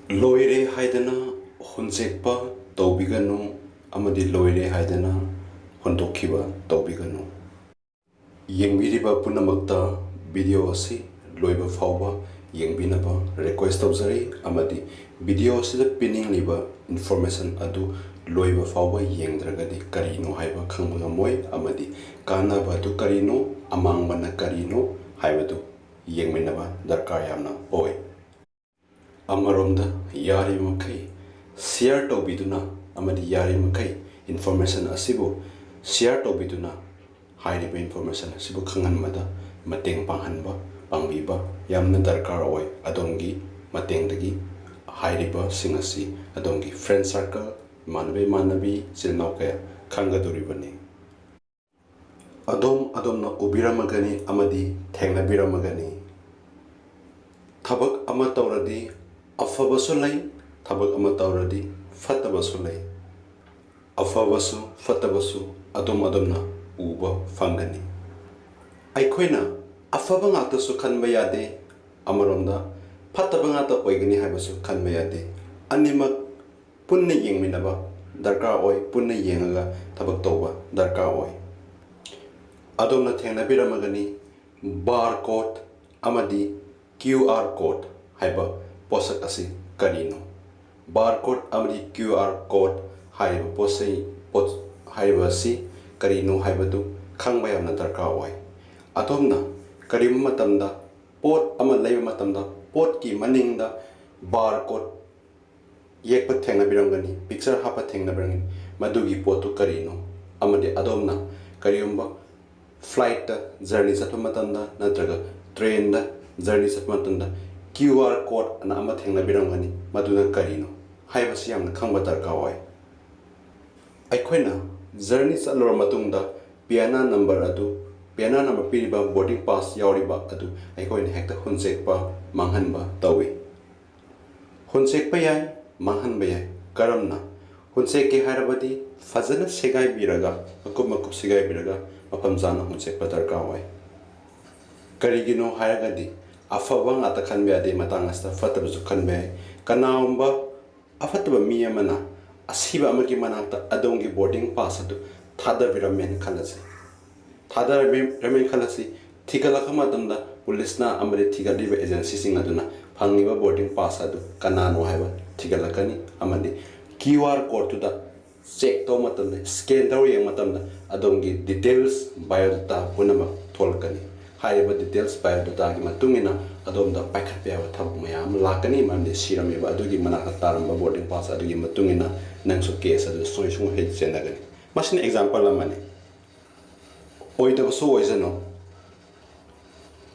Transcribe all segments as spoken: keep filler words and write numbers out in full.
ꯂꯣꯏꯔꯦ ꯍꯥꯏꯗꯅ ꯍꯨꯟꯆꯦꯛꯄ ꯇꯧꯕꯤꯒꯅꯨ ꯑꯃꯗꯤ ꯂꯣꯏꯔꯦ ꯍꯥꯏꯗꯅ ꯍꯨꯟꯗꯣꯛꯈꯤꯕ ꯇꯧꯕꯤꯒꯅꯨ꯫ ꯌꯦꯡꯕꯤꯔꯤꯕ ꯄꯨꯝꯅꯃꯛꯇ ꯚꯤꯗꯤꯑꯣ ꯑꯁꯤ ꯂꯣꯏꯕ ꯐꯥꯎꯕ ꯌꯦꯡꯕꯤꯅꯕ ꯔꯤꯀ꯭ꯋꯦꯁ ꯇꯧꯖꯔꯤ, ꯑꯃꯗꯤ ꯚꯤꯗꯤꯑꯣ ꯑꯁꯤꯗ ꯄꯤꯅꯤꯡꯂꯤꯕ ꯏꯟꯐꯣꯔꯃꯦꯁꯟ ꯑꯗꯨ ꯂꯣꯏꯕ ꯐꯥꯎꯕ ꯌꯦꯡꯗ꯭ꯔꯒꯗꯤ ꯀꯔꯤꯅꯣ ꯍꯥꯏꯕ ꯈꯪꯕ ꯉꯝꯃꯣꯏ, ꯑꯃꯗꯤ ꯀꯥꯟꯅꯕ ꯑꯗꯨ ꯀꯔꯤꯅꯣ, ꯑꯃꯥꯡꯕꯅ ꯀꯔꯤꯅꯣ ꯍꯥꯏꯕꯗꯨ ꯌꯦꯡꯃꯤꯟꯅꯕ ꯗꯔꯀꯥꯔ ꯌꯥꯝꯅ ꯑꯣꯏ꯫ ꯑꯃꯔꯣꯝꯗ ꯌꯥꯔꯤꯕꯃꯈꯩ ꯁꯤꯌꯔ ꯇꯧꯕꯤꯗꯨꯅ ꯑꯃꯗꯤ ꯌꯥꯔꯤꯕꯃꯈꯩ ꯏꯟꯐꯣꯔꯃꯦꯁꯟ ꯑꯁꯤꯕꯨ ꯁꯤꯌꯔ ꯇꯧꯕꯤꯗꯨꯅ ꯍꯥꯏꯔꯤꯕ ꯏꯟꯐꯣꯔꯃꯦꯁꯟ ꯑꯁꯤꯕꯨ ꯈꯪꯍꯟꯕꯗ ꯃꯇꯦꯡ ꯄꯥꯡꯍꯟꯕ, ꯄꯥꯡꯕꯤꯕ ꯌꯥꯝꯅ ꯗꯔꯀꯥꯔ ꯑꯣꯏ꯫ ꯑꯗꯣꯝꯒꯤ ꯃꯇꯦꯡꯗꯒꯤ ꯍꯥꯏꯔꯤꯕꯁꯤꯡ ꯑꯁꯤ ꯑꯗꯣꯝꯒꯤ ꯐ꯭ꯔꯦꯟ ꯁꯥꯔꯀꯜ, ꯏꯃꯥꯟꯅꯕ ꯏꯃꯥꯟꯅꯕꯤ, ꯏꯆꯤꯜ ꯏꯅꯥꯎ ꯀꯌꯥ ꯈꯪꯒꯗꯧꯔꯤꯕꯅꯤ꯫ ꯑꯗꯣꯝ ꯑꯗꯣꯝꯅ ꯎꯕꯤꯔꯝꯃꯒꯅꯤ ꯑꯃꯗꯤ ꯊꯦꯡꯅꯕꯤꯔꯝꯃꯒꯅꯤ꯫ ꯊꯕꯛ ꯑꯃ ꯇꯧꯔꯗꯤ ꯑꯐꯕꯁꯨ ꯂꯩ, ꯊꯕꯛ ꯑꯃ ꯇꯧꯔꯗꯤ ꯐꯠꯇꯕꯁꯨ ꯂꯩ꯫ ꯑꯐꯕꯁꯨ ꯐꯠꯇꯕꯁꯨ ꯑꯗꯣꯝ ꯑꯗꯣꯝꯅ ꯎꯕ ꯐꯪꯒꯅꯤ꯫ ꯑꯩꯈꯣꯏꯅ ꯑꯐꯕ ꯉꯥꯛꯇꯁꯨ ꯈꯟꯕ ꯌꯥꯗꯦ, ꯑꯃꯔꯣꯝꯗ ꯐꯠꯇꯕ ꯉꯥꯛꯇ ꯑꯣꯏꯒꯅꯤ ꯍꯥꯏꯕꯁꯨ ꯈꯟꯕ ꯌꯥꯗꯦ꯫ ꯑꯅꯤꯃꯛ ꯄꯨꯟꯅ ꯌꯦꯡꯃꯤꯟꯅꯕ ꯗꯔꯀꯥꯔ ꯑꯣꯏ, ꯄꯨꯟꯅ ꯌꯦꯡꯉꯒ ꯊꯕꯛ ꯇꯧꯕ ꯗꯔꯀꯥꯔ ꯑꯣꯏ꯫ ꯑꯗꯣꯝꯅ ꯊꯦꯡꯅꯕꯤꯔꯝꯃꯒꯅꯤ, ꯕꯥꯔ ꯀꯣꯗ ꯑꯃꯗꯤ ꯀ꯭ꯌꯨ ꯑꯥꯔ ꯀꯣꯗ ꯍꯥꯏꯕ ꯄꯣꯠꯁꯛ ꯑꯁꯤ ꯀꯔꯤꯅꯣ? ꯕꯥꯔ ꯀꯣꯗ ꯑꯃꯗꯤ ꯀ꯭ꯌꯨ ꯑꯥꯔ ꯀꯣꯗ ꯍꯥꯏꯔꯤꯕ ꯄꯣꯠꯁꯤ, ꯄꯣꯠ ꯍꯥꯏꯔꯤꯕ ꯑꯁꯤ ꯀꯔꯤꯅꯣ ꯍꯥꯏꯕꯗꯨ ꯈꯪꯕ ꯌꯥꯝꯅ ꯗꯔꯀꯥꯔ ꯑꯣꯏ꯫ ꯑꯗꯣꯝꯅ ꯀꯔꯤꯒꯨꯝꯕ ꯃꯇꯝꯗ ꯄꯣꯠ ꯑꯃ ꯂꯩꯕ ꯃꯇꯝꯗ ꯄꯣꯠꯀꯤ ꯃꯅꯤꯡꯗ ꯕꯥꯔ ꯀꯣꯗ ꯌꯦꯛꯄ ꯊꯦꯡꯅꯕꯤꯔꯝꯒꯅꯤ, ꯄꯤꯛꯆꯔ ꯍꯥꯞꯄ ꯊꯦꯡꯅꯕꯤꯔꯝꯒꯅꯤ꯫ ꯃꯗꯨꯒꯤ ꯄꯣꯠꯇꯨ ꯀꯔꯤꯅꯣ? ꯑꯃꯗꯤ ꯑꯗꯣꯝꯅ ꯀꯔꯤꯒꯨꯝꯕ ꯐ꯭ꯂꯥꯏꯠꯇ ꯖꯔꯅꯤ ꯆꯠꯄ ꯃꯇꯝꯗ ꯅꯠꯇ꯭ꯔꯒ ꯇ꯭ꯔꯦꯟꯗ ꯖꯔꯅꯤ ꯆꯠꯄ ꯃꯇꯝꯗ ꯀ꯭ꯌꯨ ꯑꯥꯔ ꯀꯣꯗ ꯑꯅ ꯑꯃ ꯊꯦꯡꯅꯕꯤꯔꯝꯒꯅꯤ꯫ ꯃꯗꯨꯅ ꯀꯔꯤꯅꯣ ꯍꯥꯏꯕꯁꯤ ꯌꯥꯝꯅ ꯈꯪꯕ ꯗꯔꯀꯥꯔ ꯑꯣꯏ꯫ ꯑꯩꯈꯣꯏꯅ ꯖꯔꯅꯤ ꯆꯠꯂꯨꯔ ꯃꯇꯨꯡꯗ ꯄꯤ ꯑꯦꯟ ꯑꯥꯔ ꯅꯝꯕꯔ ꯑꯗꯨ, ꯄꯤ ꯑꯦꯟ ꯑꯥꯔ ꯅꯝꯕꯔ ꯄꯤꯔꯤꯕ, ꯕꯣꯔꯗꯤꯡ ꯄꯥꯁ ꯌꯥꯎꯔꯤꯕ ꯑꯗꯨ ꯑꯩꯈꯣꯏꯅ ꯍꯦꯛꯇ ꯍꯨꯟꯆꯦꯛꯄ, ꯃꯥꯡꯍꯟꯕ ꯇꯧꯏ꯫ ꯍꯨꯟꯆꯦꯛꯄ ꯌꯥꯏ, ꯃꯥꯡꯍꯟꯕ ꯌꯥꯏ꯫ ꯀꯔꯝꯅ? ꯍꯨꯟꯆꯦꯛꯀꯦ ꯍꯥꯏꯔꯕꯗꯤ ꯐꯖꯅ ꯁꯦꯒꯥꯏꯕꯤꯔꯒ, ꯃꯀꯨꯞ ꯃꯀꯨꯞ ꯁꯦꯒꯥꯏꯕꯤꯔꯒ ꯃꯐꯝ ꯆꯥꯅ ꯍꯨꯟꯆꯦꯛꯄ ꯗꯔꯀꯥꯔ ꯑꯣꯏ꯫ ꯀꯔꯤꯒꯤꯅꯣ ꯍꯥꯏꯔꯒꯗꯤ ꯑꯐꯕ ꯉꯥꯛꯇ ꯈꯟꯕ ꯌꯥꯗꯦ꯫ ꯃꯇꯥꯡ ꯑꯁꯤꯗ ꯐꯠꯇꯕꯁꯨ ꯈꯟꯕ ꯌꯥꯏ꯫ ꯀꯅꯥꯒꯨꯝꯕ ꯑꯐꯠꯇꯕ ꯃꯤ ꯑꯃꯅ ꯑꯁꯤꯕ ꯑꯃꯒꯤ ꯃꯅꯥꯛꯇ ꯑꯗꯣꯝꯒꯤ boarding pass ꯑꯗꯨ ꯊꯥꯗꯕꯤꯔꯝꯃꯦꯅ ꯈꯜꯂꯁꯤ꯫ ꯊꯥꯗꯔꯝꯃꯦꯅ ꯈꯜꯂꯁꯤ꯫ ꯊꯤꯒꯠꯂꯛꯄ ꯃꯇꯝꯗ ꯄꯨꯂꯤꯁꯅ ꯑꯃꯗꯤ ꯊꯤꯒꯠꯂꯤꯕ agencyꯁꯤꯡ ꯑꯗꯨꯅ ꯐꯪꯉꯤꯕ boarding pass ꯑꯗꯨ ꯀꯅꯥꯅꯣ ꯍꯥꯏꯕ ꯊꯤꯒꯠꯂꯛꯀꯅꯤ, ꯑꯃꯗꯤ QR codeꯇꯨꯗ check ꯇꯧꯕ ꯃꯇꯝꯗ, scan ꯇꯧꯔ ꯌꯦꯡꯕ ꯃꯇꯝꯗ ꯑꯗꯣꯝꯒꯤ details, biodata ꯄꯨꯝꯅꯃꯛ ꯊꯣꯛꯂꯛꯀꯅꯤ꯫ ꯍꯥꯏꯔꯤꯕ details, biodatagꯤ ꯃꯇꯨꯡ ꯏꯟꯅ ꯑꯗꯣꯝꯗ ꯄꯥꯏꯈꯠꯄ ꯌꯥꯕ ꯊꯕꯛ ꯃꯌꯥꯝ ꯑꯃ ꯂꯥꯛꯀꯅꯤ, ꯃꯔꯝꯗꯤ ꯁꯤꯔꯝꯃꯤꯕ ꯑꯗꯨꯒꯤ ꯃꯅꯥꯛꯇ ꯇꯥꯔꯝꯕ boarding pass ꯑꯗꯨꯒꯤ ꯃꯇꯨꯡ ꯏꯟꯅ ꯅꯪꯁꯨ case ꯑꯗꯨ ꯁꯨꯡꯁꯣꯏ ꯁꯨꯡꯍꯩ ꯆꯦꯟꯅꯒꯅꯤ꯫ ꯃꯁꯤꯅ example ꯑꯃꯅꯤ꯫ ꯑꯣꯏꯗꯕꯁꯨ ꯑꯣꯏꯁꯅꯨ,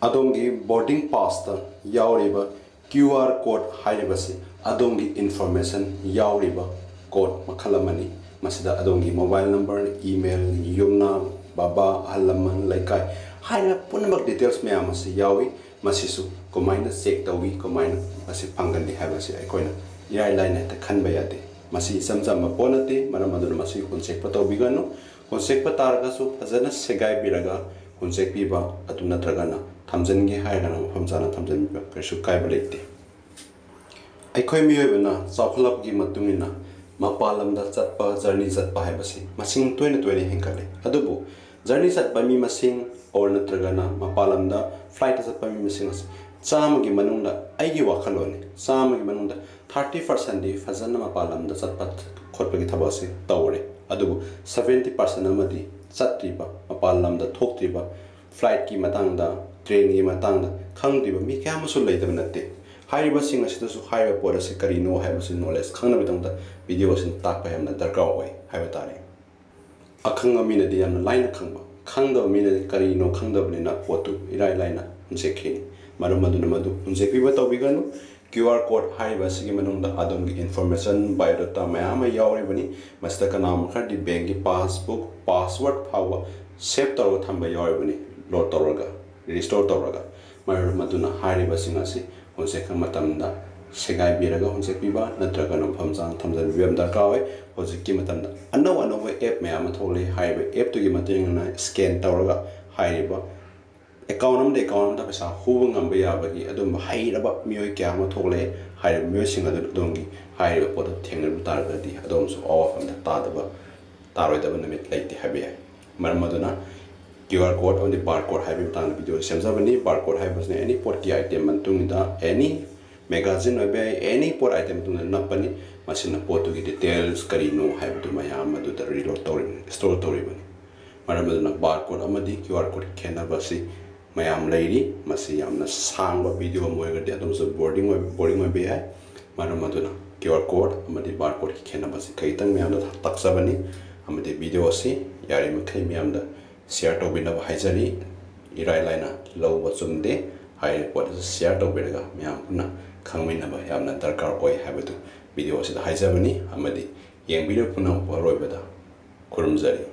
ꯑꯗꯣꯝꯒꯤ boarding passꯇ ꯌꯥꯎꯔꯤꯕ QR code ꯍꯥꯏꯔꯤꯕꯁꯤ ꯑꯗꯣꯝꯒꯤ information ꯌꯥꯎꯔꯤꯕ code ꯃꯈꯜ ꯑꯃꯅꯤ꯫ ꯃꯁꯤꯗ ꯑꯗꯣꯝꯒꯤ mobile number, email, ꯌꯨꯝꯅꯥꯝ, ꯕꯕꯥ, ꯑꯍꯜ ꯂꯃꯟ, ꯂꯩꯀꯥꯏ ꯍꯥꯏꯔꯤꯕ ꯄꯨꯝꯅꯃꯛ details ꯃꯌꯥꯝ ꯑꯁꯤ ꯌꯥꯎꯏ꯫ ꯃꯁꯤꯁꯨ ꯀꯃꯥꯏꯅ check ꯇꯧꯏ, ꯀꯃꯥꯏꯅ ꯃꯁꯤ ꯐꯪꯒꯜꯂꯤ ꯍꯥꯏꯕꯁꯤ ꯑꯩꯈꯣꯏꯅ ꯏꯔꯥꯏ ꯂꯥꯏꯅ ꯍꯦꯛꯇ ꯈꯟꯕ ꯌꯥꯗꯦ꯫ ꯃꯁꯤ ꯏꯆꯝ ꯆꯝꯕ ꯄꯣꯠ ꯅꯠꯇꯦ꯫ ꯃꯔꯝ ꯑꯗꯨꯅ ꯃꯁꯤ ꯍꯨꯟꯁꯦꯛꯄ ꯇꯧꯕꯤꯒꯅꯨ꯫ ꯍꯨꯟꯁꯦꯛꯄ ꯇꯥꯔꯒꯁꯨ ꯐꯖꯅ ꯁꯦꯒꯥꯏꯕꯤꯔꯒ ꯍꯨꯟꯁꯦꯛꯄꯤꯕ, ꯑꯗꯨ ꯅꯠꯇ꯭ꯔꯒꯅ ꯊꯝꯖꯤꯟꯒꯦ ꯍꯥꯏꯔꯒꯅ ꯃꯐꯝ ꯆꯥꯅ ꯊꯝꯖꯤꯟꯕꯤꯕ, ꯀꯔꯤꯁꯨ ꯀꯥꯏꯕ ꯂꯩꯇꯦ꯫ ꯑꯩꯈꯣꯏ ꯃꯤꯑꯣꯏꯕꯅ ꯆꯥꯎꯈꯠꯂꯛꯄꯒꯤ ꯃꯇꯨꯡ ꯏꯟꯅ ꯃꯄꯥꯟ ꯂꯝꯗ ꯆꯠꯄ, journey ꯆꯠꯄ ꯍꯥꯏꯕꯁꯤ ꯃꯁꯤꯡ ꯇꯣꯏꯅ ꯇꯣꯏꯅ ꯍꯦꯟꯒꯠꯂꯦ꯫ ꯑꯗꯨꯕꯨ journey ꯆꯠꯄ ꯃꯤ ꯃꯁꯤꯡ, or ꯅꯠꯇ꯭ꯔꯒꯅ ꯃꯄꯥꯟ ꯂꯝꯗ flightꯇ ꯆꯠꯄ ꯃꯤ ꯃꯁꯤꯡ ꯑꯁꯤ ꯆꯥꯝꯃꯒꯤ ꯃꯅꯨꯡꯗ, ꯑꯩꯒꯤ ꯋꯥꯈꯜꯂꯣꯟꯅꯤ, ꯆꯥꯝꯃꯒꯤ ꯃꯅꯨꯡꯗ thirty percentꯗꯤ ꯐꯖꯅ ꯃꯄꯥꯟ ꯂꯝꯗ ꯆꯠꯄ ꯈꯣꯠꯄꯒꯤ ꯊꯕꯛ ꯑꯁꯤ ꯇꯧꯔꯦ꯫ ꯑꯗꯨꯕꯨ seventy percent ꯑꯃꯗꯤ ꯆꯠꯇ꯭ꯔꯤꯕ, ꯃꯄꯥꯟ ꯂꯝꯗ ꯊꯣꯛꯇ꯭ꯔꯤꯕ, flightꯀꯤ ꯃꯇꯥꯡꯗ, trainꯒꯤ ꯃꯇꯥꯡꯗ ꯈꯪꯗ꯭ꯔꯤꯕ ꯃꯤ ꯀꯌꯥ ꯑꯃꯁꯨ ꯂꯩꯇꯕ ꯅꯠꯇꯦ꯫ ꯍꯥꯏꯔꯤꯕꯁꯤꯡ ꯑꯁꯤꯗꯁꯨ ꯍꯥꯏꯔꯤꯕ ꯄꯣꯠ ꯑꯁꯤ ꯀꯔꯤꯅꯣ ꯍꯥꯏꯕꯁꯤ knowledge ꯈꯪꯅꯕꯒꯤꯗꯃꯛꯇ video ꯑꯁꯤꯅ ꯇꯥꯛꯄ ꯌꯥꯝꯅ ꯗꯔꯀꯥꯔ ꯑꯣꯏ ꯍꯥꯏꯕ ꯇꯥꯔꯦ꯫ ꯑꯈꯪꯕ ꯃꯤꯅꯗꯤ ꯌꯥꯝꯅ ꯂꯥꯏꯅ ꯈꯪꯕ, ꯈꯪꯗꯕ ꯃꯤꯅꯗꯤ ꯀꯔꯤꯅꯣ ꯈꯪꯗꯕꯅꯤꯅ ꯄꯣꯠꯇꯨ ꯏꯔꯥꯏ ꯂꯥꯏꯅ ꯍꯨꯟꯁꯦꯛꯈꯤꯅꯤ꯫ ꯃꯔꯝ ꯑꯗꯨꯅ ꯃꯗꯨ ꯍꯨꯟꯁꯦꯛꯄꯤꯕ ꯇꯧꯕꯤꯒꯅꯨ꯫ QR code ꯍꯥꯏꯔꯤꯕ ꯑꯁꯤꯒꯤ ꯃꯅꯨꯡꯗ ꯑꯗꯣꯝꯒꯤ information, biodata ꯃꯌꯥꯝ ꯑꯃ ꯌꯥꯎꯔꯤꯕꯅꯤ꯫ ꯃꯁꯤꯗ ꯀꯅꯥꯒꯨꯝꯕ ꯈꯔꯗꯤ bankꯀꯤ passbook, password ꯐꯥꯎꯕ save ꯇꯧꯔꯒ ꯊꯝꯕ ꯌꯥꯎꯔꯤꯕꯅꯤ, load ꯇꯧꯔꯒ, restore ꯇꯧꯔꯒ꯫ ꯃꯔꯝ ꯑꯗꯨꯅ ꯍꯥꯏꯔꯤꯕꯁꯤꯡ ꯑꯁꯤ ꯍꯨꯟꯁꯦꯛꯄ ꯃꯇꯝꯗ ꯁꯦꯒꯥꯏꯕꯤꯔꯒ ꯍꯨꯟꯁꯦꯛꯄꯤꯕ ꯅꯠꯇ꯭ꯔꯒꯅ ꯃꯐꯝ ꯆꯥꯅ ꯊꯝꯖꯤꯟꯕꯤꯕ ꯑꯃ ꯗꯔꯀꯥꯔ ꯑꯣꯏ꯫ ꯍꯧꯖꯤꯛꯀꯤ ꯃꯇꯝꯗ ꯑꯅꯧ ꯑꯅꯧꯕ app ꯃꯌꯥꯝ ꯑꯃ ꯊꯣꯛꯂꯛꯏ꯫ ꯍꯥꯏꯔꯤꯕ appꯇꯨꯒꯤ ꯃꯇꯨꯡ ꯏꯟꯅ scan ꯇꯧꯔꯒ ꯍꯥꯏꯔꯤꯕ ꯑꯦꯀꯥꯎꯟ ꯑꯃꯗ ꯑꯦꯀꯥꯎꯟ ꯑꯃꯗ ꯄꯩꯁꯥ ꯍꯨꯕ ꯉꯝꯕ ꯌꯥꯕꯒꯤ ꯑꯗꯨꯝꯕ ꯍꯩꯔꯕ ꯃꯤꯑꯣꯏ ꯀꯌꯥ ꯑꯃ ꯊꯣꯛꯂꯛꯑꯦ꯫ ꯍꯥꯏꯔꯤꯕ ꯃꯤꯑꯣꯏꯁꯤꯡ ꯑꯗꯨꯅ ꯑꯗꯣꯝꯒꯤ ꯍꯥꯏꯔꯤꯕ ꯄꯣꯠꯇꯨ ꯊꯦꯡꯅꯔꯨ ꯇꯥꯔꯒꯗꯤ ꯑꯗꯣꯝꯁꯨ ꯑꯋꯥꯐꯝꯗ ꯇꯥꯗꯕ ꯇꯥꯔꯣꯏꯗꯕ ꯅꯨꯃꯤꯠ ꯂꯩꯇꯦ ꯍꯥꯏꯕ ꯌꯥꯏ꯫ ꯃꯔꯝ ꯑꯗꯨꯅ QR code ꯑꯃꯗꯤ barcode ꯍꯥꯏꯕꯒꯤ ꯃꯇꯥꯡꯗ video ꯁꯦꯝꯖꯕꯅꯤ꯫ Barcode ꯍꯥꯏꯕꯁꯤꯅ any ꯄꯣꯠꯀꯤ item ꯃꯇꯨꯡꯗ any magazine ꯑꯣꯏꯕ ꯌꯥꯏ, any ꯄꯣꯠ item ꯃꯇꯨꯡꯗ ꯅꯞꯄꯅꯤ꯫ ꯃꯁꯤꯅ ꯄꯣꯠꯇꯨꯒꯤ details ꯀꯔꯤꯅꯣ ꯍꯥꯏꯕꯗꯨ ꯃꯌꯥꯝ ꯑꯗꯨꯗ reload ꯇꯧꯔꯤꯕꯅꯤ, store ꯇꯧꯔꯤꯕꯅꯤ꯫ ꯃꯔꯝ ꯑꯗꯨꯅ barcode ꯑꯃꯗꯤ QR code ꯈꯦꯠꯅꯕ ꯑꯁꯤ ꯃꯌꯥꯝ ꯂꯩꯔꯤ꯫ ꯃꯁꯤ ꯌꯥꯝꯅ ꯁꯥꯡꯕ video ꯑꯃ ꯑꯣꯏꯔꯒꯗꯤ ꯑꯗꯨꯝꯁꯨ boring ꯑꯣꯏꯕ, boring ꯑꯣꯏꯕ ꯌꯥꯏ꯫ ꯃꯔꯝ ꯑꯗꯨꯅ QR code ꯑꯃꯗꯤ barcode ꯀꯤ ꯈꯦꯠꯅꯕ ꯑꯁꯤ ꯈꯖꯤꯛꯇꯪ ꯃꯌꯥꯝꯗ ꯇꯥꯛꯆꯕꯅꯤ꯫ ꯑꯃꯗꯤ video ꯑꯁꯤ ꯌꯥꯔꯤꯃꯈꯩ ꯃꯌꯥꯝꯗ share ꯇꯧꯕꯤꯅꯕ ꯍꯥꯏꯖꯔꯤ꯫ ꯏꯔꯥꯏ ꯂꯥꯏꯅ ꯂꯧꯕ ꯆꯨꯝꯗꯦ꯫ ꯍꯥꯏꯔꯤꯕ ꯄꯣꯠ ꯑꯁꯤ share ꯇꯧꯕꯤꯔꯒ ꯃꯌꯥꯝ ꯄꯨꯟꯅ ꯈꯪꯃꯤꯟꯅꯕ ꯌꯥꯝꯅ ꯗꯔꯀꯥꯔ ꯑꯣꯏ ꯍꯥꯏꯕꯗꯨ video ꯑꯁꯤꯗ ꯍꯥꯏꯖꯕꯅꯤ꯫ ꯑꯃꯗꯤ ꯌꯦꯡꯕꯤꯔꯤꯕ ꯄꯨꯝꯅꯃꯛꯄꯨ ꯑꯔꯣꯏꯕꯗ ꯈꯨꯔꯨꯝꯖꯔꯤ꯫